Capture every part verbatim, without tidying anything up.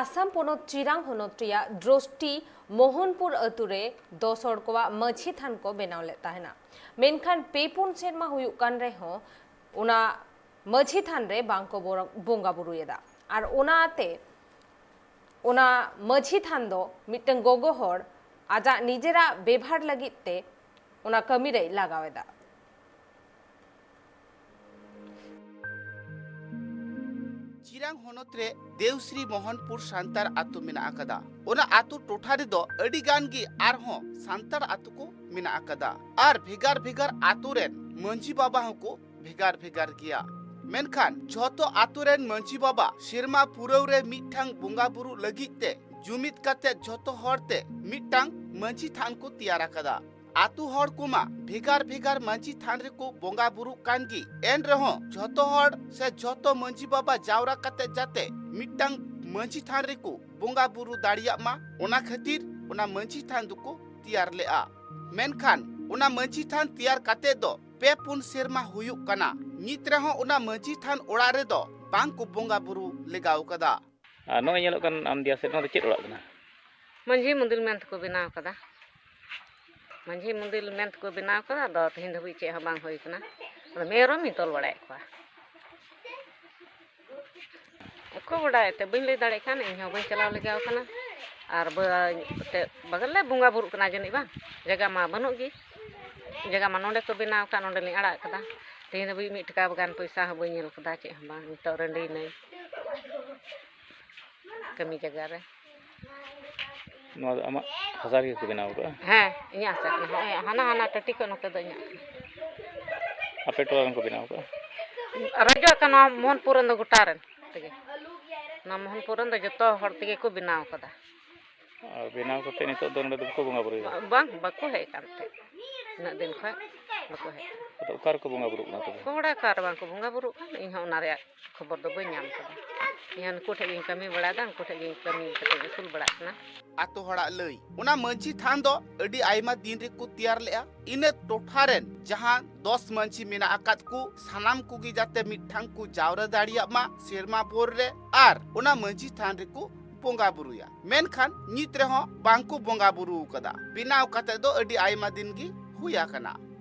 ᱟᱥᱟᱢ ᱯᱚᱱᱚᱛ ᱪᱤᱨᱟᱝ ᱦᱚᱱᱚᱛ ᱨᱮᱭᱟᱜ ᱰᱨᱚᱥᱴᱤ ᱢᱳᱦᱚᱱᱯᱩᱨ ᱟᱹᱛᱩ ᱨᱮ ᱫᱚᱥ ᱦᱚᱲ ᱠᱚᱣᱟᱜ ᱢᱟᱹᱡᱷᱤ ᱛᱷᱟᱱ ᱠᱚ ᱵᱮᱱᱟᱣ ᱞᱮᱫ ᱛᱟᱦᱮᱱᱟ᱾ ᱢᱮᱱᱠᱷᱟᱱ ᱯᱮ ᱯᱩᱱ ᱥᱮᱨᱢᱟ ᱦᱩᱭᱩᱜ ᱠᱟᱱ ᱨᱮᱦᱚᱸ ᱚᱱᱟ ᱢᱟᱹᱡᱷᱤ ᱛᱷᱟᱱ ᱨᱮ ᱵᱟᱝ ᱠᱚ ᱵᱚᱨᱚ-, ᱵᱚᱸᱜᱟ ᱵᱩᱨᱩᱭᱮᱫᱟ᱾ ᱟᱨ ᱚᱱᱟᱛᱮ ᱚᱱᱟ ᱢᱟᱹᱡᱷᱤ ᱛᱷᱟᱱ ᱫᱚ ᱢᱤᱫᱴᱟᱝ ᱜᱚᱜᱚ ᱦᱚᱲ ᱟᱡᱟᱜ ᱱᱤᱡᱮᱨᱟᱜ ᱵᱮᱵᱷᱟᱨ ᱞᱟᱹᱜᱤᱫ ᱛᱮ ᱚᱱᱟ ᱠᱟᱹᱢᱤ ᱨᱮᱭ ᱞᱟᱜᱟᱣ ᱮᱫᱟ᱾ ᱪᱤᱨᱟᱝ ᱦᱚᱱᱚᱛ ᱨᱮ ᱫᱮᱣᱥᱨᱤ ᱢᱳᱦᱚᱱᱯᱩᱨ ᱥᱟᱱᱛᱟᱲ ᱟᱛᱳ ᱢᱮᱱᱟᱜ ᱟᱠᱟᱫᱟ᱾ ᱚᱱᱟ ᱟᱛᱳ ᱴᱚᱴᱷᱟ ᱨᱮᱫᱚ ᱟᱹᱰᱤ ᱜᱟᱱ ᱜᱮ ᱟᱨᱦᱚᱸ ᱥᱟᱱᱛᱟᱲ ᱟᱛᱳ ᱠᱚ ᱢᱮᱱᱟᱜ ᱟᱠᱟᱫᱟ᱾ ᱟᱨ ᱵᱷᱮᱜᱟᱨ ᱵᱷᱮᱜᱟᱨ ᱟᱛᱳ ᱨᱮᱱ ᱢᱟᱹᱡᱷᱤ ᱵᱟᱵᱟ ᱦᱚᱸᱠᱚ ᱵᱷᱮᱜᱟᱨ ᱵᱷᱮᱜᱟᱨ ᱜᱮᱭᱟ᱾ ᱢᱮᱱᱠᱷᱟᱱ ᱡᱷᱚᱛᱚ ᱟᱛᱳ ᱨᱮᱱ ᱢᱟᱹᱡᱷᱤ ᱵᱟᱵᱟ ᱥᱮᱨᱢᱟ ᱯᱩᱨᱟᱹᱣ ᱨᱮ ᱢᱤᱫᱴᱟᱝ ᱵᱚᱸᱜᱟ ᱵᱩᱨᱩ ᱞᱟᱹᱜᱤᱫ ᱛᱮ ᱡᱩᱢᱤᱫ ᱠᱟᱛᱮ ᱡᱷᱚᱛᱚ ᱦᱚᱲ ᱛᱮ ᱢᱤᱫᱴᱟᱝ ᱢᱟᱹᱡᱷᱤ ᱛᱷᱟᱱ ᱠᱚ ᱛᱮᱭᱟᱨ ᱟᱠᱟᱫᱟ᱾ ᱟᱛᱳ ᱦᱚᱲ ᱠᱚᱢᱟ ᱵᱷᱮᱜᱟᱨ ᱵᱷᱮᱜᱟᱨ ᱢᱟᱹᱡᱷᱤ ᱛᱷᱟᱱ ᱨᱮᱠᱚ ᱵᱚᱸᱜᱟ ᱵᱩᱨᱩᱜ ᱠᱟᱱ ᱜᱮ, ᱮᱱ ᱨᱮᱦᱚᱸ ᱡᱷᱚᱛᱚ ᱦᱚᱲ ᱥᱮ ᱡᱷᱚᱛᱚ ᱢᱟᱹᱡᱷᱤ ᱵᱟᱵᱟ ᱡᱟᱣᱨᱟ ᱠᱟᱛᱮ ᱡᱟᱛᱮ ᱢᱤᱫᱴᱟᱝ ᱢᱟᱹᱡᱷᱤ ᱛᱷᱟᱱ ᱨᱮᱠᱚ ᱵᱚᱸᱜᱟ ᱵᱩᱨᱩ ᱫᱟᱲᱮᱭᱟᱜ ᱢᱟ, ᱚᱱᱟ ᱠᱷᱟᱹᱛᱤᱨ ᱚᱱᱟ ᱢᱟᱹᱡᱷᱤ ᱛᱷᱟᱱ ᱫᱚᱠᱚ ᱛᱮᱭᱟᱨ ᱞᱮᱜᱼᱟ᱾ ᱢᱮᱱᱠᱷᱟᱱ ᱚᱱᱟ ᱢᱟᱹᱡᱷᱤ ᱛᱷᱟᱱ ᱛᱮᱭᱟᱨ ᱠᱟᱛᱮ ᱫᱚ ᱯᱮ ᱯᱩᱱ ᱥᱮᱨᱢᱟ ᱦᱩᱭᱩᱜ ᱠᱟᱱᱟ, ᱱᱤᱛ ᱨᱮᱦᱚᱸ ᱚᱱᱟ ᱢᱟᱹᱡᱷᱤ ᱛᱷᱟᱱ ᱚᱲᱟᱜ ᱨᱮᱫᱚ ᱵᱟᱝ ᱠᱚ ᱵᱚᱸᱜᱟ ᱵᱩᱨᱩ ᱞᱮᱜᱟᱣ ᱠᱟᱫᱟ᱾ ᱟᱨ ᱱᱚᱜᱼᱚᱭ ᱧᱮᱞᱚᱜ ᱠᱟᱱ ᱟᱢ ᱫᱮᱭᱟ ᱥᱮᱫ, ᱱᱚᱣᱟ ᱫᱚ ᱪᱮᱫ ᱚᱲᱟᱜ ᱠᱟᱱᱟ? ᱢᱟᱹᱡᱷᱤ ᱢᱚᱱᱫᱤᱨ ᱢᱮᱱ ᱛᱮᱠᱚ ᱵᱮᱱᱟᱣ ᱠᱟᱫᱟ᱾ ᱢᱟᱹᱡᱷᱤ ᱢᱚᱱᱫᱤᱨ ᱢᱮᱱ ᱛᱮᱠᱚ ᱵᱮᱱᱟᱣ ᱠᱟᱫᱟ, ᱟᱫᱚ ᱛᱮᱦᱮᱧ ᱫᱷᱟᱹᱵᱤᱡ ᱪᱮᱫ ᱦᱚᱸ ᱵᱟᱝ ᱦᱩᱭ ᱠᱟᱱᱟ᱾ ᱟᱫᱚ ᱢᱮᱨᱚᱢ ᱤᱧ ᱛᱚᱞ ᱵᱟᱲᱟᱭᱮᱫ ᱠᱚᱣᱟ᱾ ᱚᱠᱚᱭ ᱵᱟᱰᱟᱭ ᱮᱱᱛᱮᱫ, ᱵᱟᱹᱧ ᱞᱟᱹᱭ ᱫᱟᱲᱮᱭᱟᱜ ᱠᱟᱱ, ᱤᱧ ᱦᱚᱸ ᱵᱟᱹᱧ ᱪᱟᱞᱟᱣ ᱞᱮᱜᱟᱣ ᱠᱟᱱᱟ᱾ ᱟᱨ ᱵᱟᱹᱧ, ᱮᱱᱛᱮᱫ, ᱵᱟᱜᱟᱱ ᱞᱮ ᱵᱚᱸᱜᱟ ᱵᱩᱨᱩᱜ ᱠᱟᱱᱟ ᱡᱟᱹᱱᱤᱡ ᱵᱟᱝ, ᱡᱟᱭᱜᱟ ᱢᱟ ᱵᱟᱹᱱᱩᱜ ᱜᱮ᱾ ᱡᱟᱭᱜᱟ ᱢᱟ ᱱᱚᱸᱰᱮ ᱠᱚ ᱵᱮᱱᱟᱣ ᱟᱠᱟᱫ, ᱱᱚᱸᱰᱮ ᱞᱤᱧ ᱟᱲᱟᱜ ᱠᱟᱫᱟ᱾ ᱛᱮᱦᱮᱧ ᱫᱷᱟᱹᱵᱤᱡ ᱢᱤᱫ ᱴᱟᱠᱟ ᱜᱟᱱ ᱯᱚᱭᱥᱟ ᱦᱚᱸ ᱵᱟᱹᱧ ᱧᱮᱞ ᱠᱟᱫᱟ, ᱪᱮᱫ ᱦᱚᱸ ᱵᱟᱝ᱾ ᱱᱤᱛᱚᱜ ᱨᱟᱺᱰᱤᱭᱮᱱᱟᱹᱧ ᱠᱟᱹᱢᱤ ᱡᱟᱭᱜᱟ ᱨᱮ᱾ ᱱᱚᱣᱟ ᱫᱚ ᱟᱢᱟᱜ ᱦᱟᱥᱟ ᱨᱮᱜᱮ ᱠᱚ ᱵᱮᱱᱟᱣ ᱟᱠᱟᱫᱼᱟ? ᱦᱮᱸ, ᱤᱧᱟᱹᱜ ᱦᱟᱥᱟ ᱠᱟᱱᱟ᱾ ᱦᱚᱸᱜᱼᱚᱭ ᱦᱟᱱᱟ, ᱦᱟᱱᱟ ᱴᱟᱹᱴᱤ ᱠᱷᱚᱱ ᱱᱚᱛᱮ ᱫᱚ ᱤᱧᱟᱹᱜ ᱠᱟᱱᱟ᱾ ᱟᱯᱮ ᱴᱚᱞᱟ ᱨᱮᱱ ᱠᱚ ᱵᱮᱱᱟᱣ ᱟᱠᱟᱫᱼᱟ? ᱨᱟᱡᱚᱜ ᱠᱟᱱᱟ ᱢᱳᱦᱚᱱᱯᱩᱨ ᱨᱮᱱ ᱫᱚ ᱜᱚᱴᱟ ᱨᱮᱱ ᱛᱮᱜᱮ᱾ ᱱᱚᱣᱟ ᱢᱳᱦᱚᱱᱯᱩᱨ ᱨᱮᱱ ᱫᱚ ᱡᱚᱛᱚ ᱦᱚᱲ ᱛᱮᱜᱮ ᱠᱚ ᱵᱮᱱᱟᱣ ᱠᱟᱫᱟ᱾ ᱟᱨ ᱵᱮᱱᱟᱣ ᱠᱟᱛᱮ ᱱᱤᱛᱚᱜ ᱫᱚ ᱱᱚᱰᱮ ᱫᱚ ᱵᱟᱠᱚ ᱵᱚᱸᱜᱟ ᱵᱩᱨᱩᱭᱮᱫᱟ? ᱵᱟᱝ, ᱵᱟᱠᱚ ᱦᱮᱡ ᱟᱠᱟᱱ ᱛᱮ᱾ ᱩᱱᱟᱹᱜ ᱫᱤᱱ ᱠᱷᱚᱱ ᱵᱟᱠᱚ ᱦᱮᱡ ᱟᱠᱟᱱᱟ᱾ ᱟᱫᱚ ᱚᱠᱟ ᱨᱮᱠᱚ ᱵᱚᱸᱜᱟ ᱵᱩᱨᱩᱜ ᱠᱟᱱᱟ ᱛᱚᱵᱮ? ᱠᱚᱦᱲᱟ ᱚᱠᱟ ᱨᱮ ᱵᱟᱝ ᱠᱚ ᱵᱚᱸᱜᱟ ᱵᱩᱨᱩᱜ ᱠᱟᱱ, ᱤᱧ ᱦᱚᱸ ᱚᱱᱟ ᱨᱮᱭᱟᱜ ᱠᱷᱚᱵᱚᱨ ᱫᱚ ᱵᱟᱹᱧ ᱧᱟᱢ ᱠᱟᱫᱟ᱾ ᱤᱧ ᱦᱚᱸ ᱱᱩᱠᱩ ᱴᱷᱮᱡ ᱜᱤᱧ ᱠᱟᱹᱢᱤ ᱵᱟᱲᱟᱭᱮᱫᱟ, ᱩᱱᱠᱩ ᱴᱷᱮᱡ ᱜᱤᱧ ᱠᱟᱹᱢᱤ ᱠᱟᱛᱮ ᱟᱹᱥᱩᱞ ᱵᱟᱲᱟᱜ ᱠᱟᱱᱟ᱾ ᱟᱛᱳ ᱦᱚᱲᱟᱜ ᱞᱟᱹᱭ, ᱚᱱᱟ ᱢᱟᱹᱡᱷᱤ ᱛᱷᱟᱱ ᱫᱚ ᱟᱹᱰᱤ ᱟᱭᱢᱟ ᱫᱤᱱ ᱨᱮᱠᱚ ᱛᱮᱭᱟᱨ ᱞᱮᱜᱼᱟ᱾ ᱤᱱᱟᱹ ᱴᱚᱴᱷᱟ ᱨᱮᱱ ᱡᱟᱦᱟᱸ ᱫᱚᱥ ᱢᱟᱹᱡᱷᱤ ᱢᱮᱱᱟᱜ ᱟᱠᱟᱫ ᱠᱚ, ᱥᱟᱱᱟᱢ ᱠᱚᱜᱮ ᱡᱟᱛᱮ ᱢᱤᱫᱴᱷᱟᱝ ᱠᱚ ᱡᱟᱣᱨᱟ ᱫᱟᱲᱮᱭᱟᱜ ᱢᱟ ᱥᱮᱨᱢᱟ ᱵᱷᱳᱨ ᱨᱮ, ᱟᱨ ᱚᱱᱟ ᱢᱟᱹᱡᱷᱤ ᱛᱷᱟᱱ ᱨᱮᱠᱚ ᱵᱚᱸᱜᱟ ᱵᱩᱨᱩᱭᱟ, ᱢᱮᱱᱠᱷᱟᱱ ᱱᱤᱛ ᱨᱮᱦᱚᱸ ᱵᱟᱝ ᱠᱚ ᱵᱚᱸᱜᱟ ᱵᱩᱨᱩ ᱟᱠᱟᱫᱟ᱾ ᱵᱮᱱᱟᱣ ᱠᱟᱛᱮ ᱫᱚ ᱟᱹᱰᱤ ᱟᱭᱢᱟ ᱫᱤᱱ ᱜᱮ ᱦᱩᱭ ᱟᱠᱟᱱᱟ᱾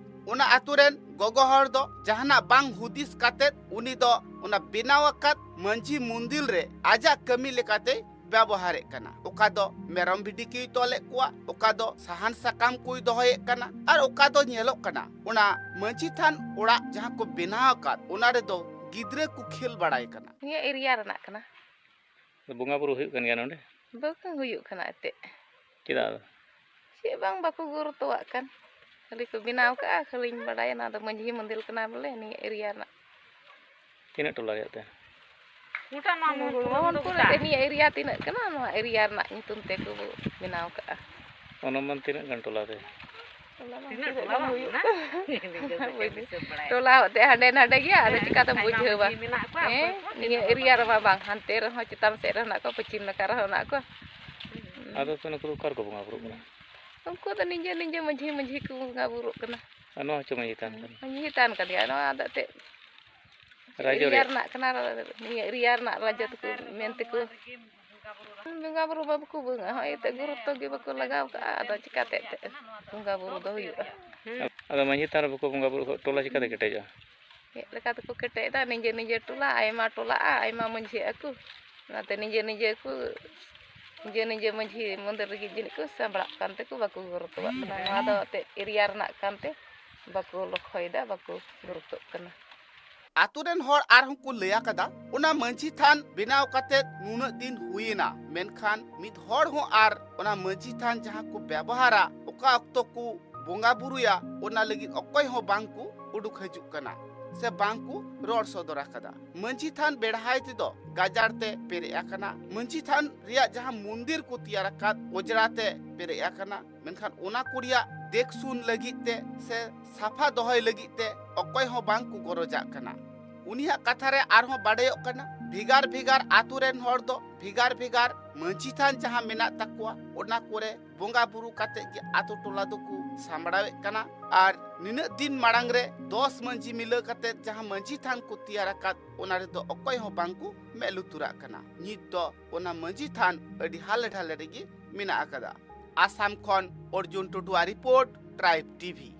ᱚᱱᱟ ᱟᱛᱳ ᱨᱮᱱ ᱜᱚᱜᱚ ᱦᱚᱲ ᱫᱚ ᱡᱟᱦᱟᱱᱟᱜ ᱵᱟᱝ ᱦᱩᱫᱤᱥ ᱠᱟᱛᱮ ᱩᱱᱤ ᱫᱚ ᱚᱱᱟ ᱵᱮᱱᱟᱣ ᱟᱠᱟᱫ ᱢᱟᱹᱡᱷᱤ ᱢᱩᱱᱫᱤᱞ ᱨᱮ ᱟᱡᱟᱜ ᱠᱟᱹᱢᱤ ᱞᱮᱠᱟᱛᱮᱭ ᱵᱮᱵᱚᱦᱟᱨᱮᱫ ᱠᱟᱱᱟ᱾ ᱚᱠᱟ ᱫᱚ ᱢᱮᱨᱚᱢ ᱵᱷᱤᱰᱤ ᱠᱚᱭ ᱛᱚᱞᱮᱫ ᱠᱚᱣᱟ, ᱚᱠᱟ ᱫᱚ ᱥᱟᱦᱟᱱ ᱥᱟᱠᱟᱢ ᱠᱚᱭ ᱫᱚᱦᱚᱭᱮᱫ ᱠᱟᱱᱟ, ᱟᱨ ᱚᱠᱟ ᱫᱚ ᱧᱮᱞᱚᱜ ᱠᱟᱱᱟ ᱚᱱᱟ ᱢᱟᱹᱡᱷᱤ ᱛᱷᱟᱱ ᱚᱲᱟᱜ ᱡᱟᱦᱟᱸ ᱠᱚ ᱵᱮᱱᱟᱣ ᱟᱠᱟᱫ, ᱚᱱᱟ ᱨᱮᱫᱚ ᱜᱤᱫᱽᱨᱟᱹ ᱠᱚ ᱠᱷᱮᱞ ᱵᱟᱲᱟᱭ ᱠᱟᱱᱟ᱾ ᱱᱤᱭᱟᱹ ᱮᱨᱤᱭᱟ ᱨᱮᱱᱟᱜ ᱠᱟᱱᱟ᱾ ᱵᱚᱸᱜᱟ ᱵᱩᱨᱩ ᱦᱩᱭᱩᱜ ᱠᱟᱱ ᱜᱮᱭᱟ ᱱᱚᱰᱮ? ᱵᱟᱝ ᱦᱩᱭᱩᱜ ᱠᱟᱱᱟ ᱮᱱᱛᱮᱫ᱾ ᱪᱮᱫᱟᱜ ᱟᱫᱚ? ᱪᱮᱫ ᱵᱟᱝ ᱵᱟᱠᱚ ᱜᱩᱨᱩᱛᱛᱚᱣᱟᱜ ᱠᱟᱱ, ᱠᱷᱟᱹᱞᱤ ᱠᱚ ᱵᱮᱱᱟᱣ ᱠᱟᱜᱼᱟ, ᱠᱷᱟᱹᱞᱤᱧ ᱵᱟᱰᱟᱭᱟ ᱱᱚᱣᱟ ᱫᱚ ᱢᱟᱹᱡᱷᱤ ᱢᱚᱱᱫᱤᱨ ᱠᱟᱱᱟ ᱵᱚᱞᱮ ᱱᱤᱭᱟᱹ ᱮᱨᱤᱭᱟ ᱨᱮᱱᱟᱜ᱾ ᱛᱤᱱᱟᱹᱜ ᱴᱚᱞᱟ ᱨᱮᱭᱟᱜ ᱛᱮ? ᱜᱚᱴᱟ ᱱᱚᱣᱟ ᱢᱳᱦᱚᱱᱯᱩᱨ ᱢᱳᱦᱚᱱᱯᱩᱨ ᱜᱚᱴᱟ᱾ ᱨᱮ ᱱᱤᱭᱟᱹ ᱮᱨᱤᱭᱟ ᱛᱤᱱᱟᱹᱜ ᱠᱟᱱᱟ, ᱱᱚᱣᱟ ᱮᱨᱤᱭᱟ ᱨᱮᱱᱟᱜ ᱧᱩᱛᱩᱢ ᱛᱮᱠᱚ ᱵᱮᱱᱟᱣ ᱠᱟᱜᱼᱟ᱾ ᱚᱱᱩᱢᱟᱱ ᱛᱤᱱᱟᱹᱜ ᱜᱟᱱ ᱴᱚᱞᱟ ᱛᱮ? ᱴᱚᱞᱟ ᱢᱟ ᱛᱤᱱᱟᱹᱜ ᱛᱤᱱᱟᱹᱜ ᱴᱚᱞᱟ ᱜᱟᱱ ᱵᱟᱝ ᱦᱩᱭᱩᱜ ᱠᱟᱱᱟ? ᱠᱟᱱᱟ? ᱱᱤᱡᱮ ᱫᱚ ᱵᱟᱹᱧ ᱦᱤᱥᱟᱹᱵ ᱵᱟᱲᱟᱭᱟ᱾ ᱴᱚᱞᱟ ᱦᱚᱸᱛᱮ ᱦᱟᱸᱰᱮ ᱱᱟᱰᱮ ᱜᱮᱭᱟ, ᱟᱫᱚ ᱦᱮᱸ, ᱪᱤᱠᱟᱛᱮᱢ ᱟᱭᱢᱟ ᱵᱩᱡᱷᱟᱹᱣᱟ? ᱢᱟᱹᱡᱷᱤ ᱢᱮᱱᱟᱜ ᱠᱚᱣᱟ, ᱦᱮᱸ, ᱚᱠᱚᱭ ᱠᱚ ᱱᱤᱭᱟᱹ ᱪᱮᱫ ᱮᱨᱤᱭᱟ ᱦᱚᱸ ᱨᱮᱢᱟ ᱵᱟᱝ, ᱦᱟᱱᱛᱮ ᱨᱮᱦᱚᱸ ᱪᱮᱛᱟᱱ ᱥᱮᱫ ᱨᱮ ᱦᱮᱱᱟᱜ ᱠᱚᱣᱟ, ᱯᱚᱪᱷᱤᱢ ᱱᱟᱠᱷᱟ ᱨᱮᱦᱚᱸ ᱦᱮᱱᱟᱜ ᱠᱚᱣᱟ᱾ ᱟᱫᱚ ᱛᱚ ᱱᱩᱠᱩ ᱫᱚ ᱚᱠᱟ ᱨᱮᱠᱚ ᱵᱚᱸᱜᱟ ᱵᱩᱨᱩᱜ ᱠᱟᱱᱟ? ᱩᱱᱠᱩ ᱫᱚ ᱱᱤᱡᱮ ᱱᱤᱡᱮ ᱢᱟᱹᱡᱷᱤ ᱢᱟᱹᱡᱷᱤ ᱠᱚ ᱵᱚᱸᱜᱟ ᱵᱩᱨᱩᱜ ᱠᱟᱱᱟ᱾ ᱟᱨ ᱱᱚᱣᱟ ᱦᱚᱸ ᱪᱚ ᱢᱟᱹᱡᱷᱤ ᱛᱷᱟᱱ ᱠᱟᱱᱟ? ᱢᱟᱹᱡᱷᱤ ᱛᱷᱟᱱ ᱠᱟᱱ ᱜᱮᱭᱟ, ᱱᱚᱣᱟ ᱫᱚ ᱮᱱᱛᱮᱫ ᱨᱟᱡᱽ ᱮᱨᱤᱭᱟ ᱨᱮᱭᱟᱜ? ᱨᱮᱱᱟᱜ ᱠᱟᱱᱟ, ᱱᱤᱭᱟᱹ ᱮᱨᱤᱭᱟ ᱨᱮᱱᱟᱜ ᱨᱟᱡᱽ ᱛᱟᱠᱚ ᱢᱮᱱ ᱛᱮᱠᱚ ᱵᱚᱸᱜᱟ ᱵᱩᱨᱩ ᱢᱟ ᱵᱟᱠᱚ ᱵᱚᱸᱜᱟ, ᱦᱚᱸᱜᱼᱚᱭ ᱮᱱᱛᱮᱫ ᱜᱩᱨᱩᱛᱛᱚ ᱜᱮ ᱵᱟᱠᱚ ᱞᱟᱜᱟᱣ ᱠᱟᱜᱼᱟ, ᱟᱫᱚ ᱪᱤᱠᱟᱛᱮ ᱮᱱᱛᱮᱫ ᱵᱚᱸᱜᱟ ᱵᱩᱨᱩ ᱫᱚ ᱦᱩᱭᱩᱜᱼᱟ? ᱟᱫᱚ ᱢᱟᱹᱡᱷᱤ ᱛᱷᱟᱱ ᱨᱮ ᱵᱟᱠᱚ ᱵᱚᱸᱜᱟ ᱵᱩᱨᱩᱜ ᱠᱷᱟᱱ ᱴᱚᱞᱟ ᱪᱤᱠᱟᱛᱮ ᱠᱮᱴᱮᱡᱚᱜᱼᱟ? ᱪᱮᱫ ᱞᱮᱠᱟ ᱛᱮᱠᱚ ᱠᱮᱴᱮᱡ ᱮᱫᱟ, ᱱᱤᱡᱮ ᱱᱤᱡᱮ ᱴᱚᱞᱟ, ᱟᱭᱢᱟ ᱴᱚᱞᱟᱜᱼᱟ, ᱟᱭᱢᱟ ᱢᱟᱹᱡᱷᱤᱜ ᱟᱠᱚ, ᱚᱱᱟᱛᱮ ᱱᱤᱡᱮ ᱱᱤᱡᱮ ᱠᱚ, ᱱᱤᱡᱮ ᱱᱤᱡᱮ ᱢᱟᱹᱡᱷᱤ ᱢᱚᱱᱫᱤᱨ ᱨᱮᱜᱮ ᱡᱟᱹᱱᱤᱡ ᱠᱚ ᱥᱟᱢᱵᱲᱟᱜ ᱠᱟᱱ ᱛᱮᱠᱚ ᱵᱟᱠᱚ ᱜᱩᱨᱩᱛᱛᱚᱣᱟᱜ ᱠᱟᱱᱟ᱾ ᱱᱚᱣᱟ ᱫᱚ ᱮᱱᱛᱮᱫ ᱮᱨᱤᱭᱟ ᱨᱮᱱᱟᱜ ᱠᱟᱱᱛᱮ ᱵᱟᱠᱚ ᱞᱚᱠᱷᱚᱭᱮᱫᱟ, ᱵᱟᱠᱚ ᱜᱩᱨᱩᱛᱛᱚᱜ ᱠᱟᱱᱟ᱾ ᱟᱛᱳ ᱨᱮᱱ ᱦᱚᱲ ᱟᱨᱦᱚᱸ ᱠᱚ ᱞᱟᱹᱭ ᱟᱠᱟᱫᱟ, ᱚᱱᱟ ᱢᱟᱹᱡᱷᱤ ᱛᱷᱟᱱ ᱵᱮᱱᱟᱣ ᱠᱟᱛᱮ ᱱᱩᱱᱟᱹᱜ ᱫᱤᱱ ᱦᱩᱭᱮᱱᱟ, ᱢᱮᱱᱠᱷᱟᱱ ᱢᱤᱫ ᱦᱚᱲ ᱦᱚᱸ ᱟᱨ ᱚᱱᱟ ᱢᱟᱹᱡᱷᱤ ᱛᱷᱟᱱ ᱡᱟᱦᱟᱸ ᱠᱚ ᱵᱮᱵᱚᱦᱟᱨᱟ, ᱚᱠᱟ ᱚᱠᱛᱚ ᱠᱚ ᱵᱚᱸᱜᱟ ᱵᱩᱨᱩᱭᱟ, ᱚᱱᱟ ᱞᱟᱹᱜᱤᱫ ᱚᱠᱚᱭ ᱦᱚᱸ ᱵᱟᱝ ᱠᱚ ᱩᱰᱩᱠ ᱦᱤᱡᱩᱜ ᱠᱟᱱᱟ ᱥᱮ ᱵᱟᱝ ᱠᱚ ᱨᱚᱲ ᱥᱚᱫᱚᱨ ᱟᱠᱟᱫᱟ᱾ ᱢᱟᱹᱡᱷᱤ ᱛᱷᱟᱱ ᱵᱮᱲᱦᱟᱭ ᱛᱮᱫᱚ ᱜᱟᱡᱟᱲ ᱛᱮ ᱯᱮᱨᱮᱡ ᱟᱠᱟᱱᱟ᱾ ᱢᱟᱹᱡᱷᱤ ᱛᱷᱟᱱ ᱨᱮᱭᱟᱜ ᱡᱟᱦᱟᱸ ᱢᱚᱱᱫᱤᱨ ᱠᱚ ᱛᱮᱭᱟᱨ ᱟᱠᱟᱫ, ᱚᱸᱡᱽᱨᱟ ᱛᱮ ᱯᱮᱨᱮᱡ ᱟᱠᱟᱱᱟ, ᱢᱮᱱᱠᱷᱟᱱ ᱚᱱᱟ ᱠᱚ ᱨᱮᱭᱟᱜ ᱫᱮᱠ ᱥᱩᱱ ᱞᱟᱹᱜᱤᱫ ᱛᱮ ᱥᱮ ᱥᱟᱯᱷᱟ ᱫᱚᱦᱚᱭ ᱞᱟᱹᱜᱤᱫ ᱛᱮ ᱚᱠᱚᱭ ᱦᱚᱸ ᱵᱟᱝ ᱠᱚ ᱜᱚᱨᱚᱡᱟᱜ ᱠᱟᱱᱟ᱾ ᱩᱱᱤᱭᱟᱜ ᱠᱟᱛᱷᱟ ᱨᱮ ᱟᱨᱦᱚᱸ ᱵᱟᱰᱟᱭᱚᱜ ᱠᱟᱱᱟ, ᱵᱷᱮᱜᱟᱨ ᱵᱷᱮᱜᱟᱨ ᱟᱛᱳ ᱨᱮᱱ ᱦᱚᱲ ᱫᱚ ᱵᱷᱮᱜᱟᱨ ᱵᱷᱮᱜᱟᱨ ᱢᱟᱹᱡᱷᱤ ᱛᱷᱟᱱ ᱡᱟᱦᱟᱸ ᱢᱮᱱᱟᱜ ᱛᱟᱠᱚᱣᱟ, ᱚᱱᱟ ᱠᱚᱨᱮ ᱵᱚᱸᱜᱟ ᱵᱩᱨᱩ ᱠᱟᱛᱮ ᱜᱮ ᱟᱛᱳ ᱴᱚᱞᱟ ᱫᱚᱠᱚ ᱥᱟᱢᱵᱲᱟᱣᱮᱫ ᱠᱟᱱᱟ᱾ ᱟᱨ ᱱᱤᱱᱟᱹᱜ ᱫᱤᱱ ᱢᱟᱲᱟᱝ ᱨᱮ ᱫᱚᱥ ᱢᱟᱹᱡᱷᱤ ᱢᱤᱞᱟᱹᱣ ᱠᱟᱛᱮ ᱡᱟᱦᱟᱸ ᱢᱟᱹᱡᱷᱤ ᱛᱷᱟᱱ ᱠᱚ ᱛᱮᱭᱟᱨ ᱟᱠᱟᱫ, ᱚᱱᱟ ᱨᱮᱫᱚ ᱚᱠᱚᱭ ᱦᱚᱸ ᱵᱟᱝ ᱠᱚ ᱢᱮᱫ ᱞᱩᱛᱩᱨᱟᱜ ᱠᱟᱱᱟ᱾ ᱱᱤᱛ ᱫᱚ ᱚᱱᱟ ᱢᱟᱹᱡᱷᱤ ᱛᱷᱟᱱ ᱟᱹᱰᱤ ᱦᱟᱞᱮ ᱰᱷᱟᱞᱮ ᱨᱮᱜᱮ ᱢᱮᱱᱟᱜ ᱟᱠᱟᱫᱟ᱾ ᱟᱥᱟᱢ ᱠᱷᱚᱱ ᱚᱨᱡᱩᱱ ᱴᱩᱰᱩᱣᱟᱜ ᱨᱤᱯᱳᱨᱴ, ᱴᱨᱟᱭᱤᱵᱽ ᱴᱤᱵᱷᱤ᱾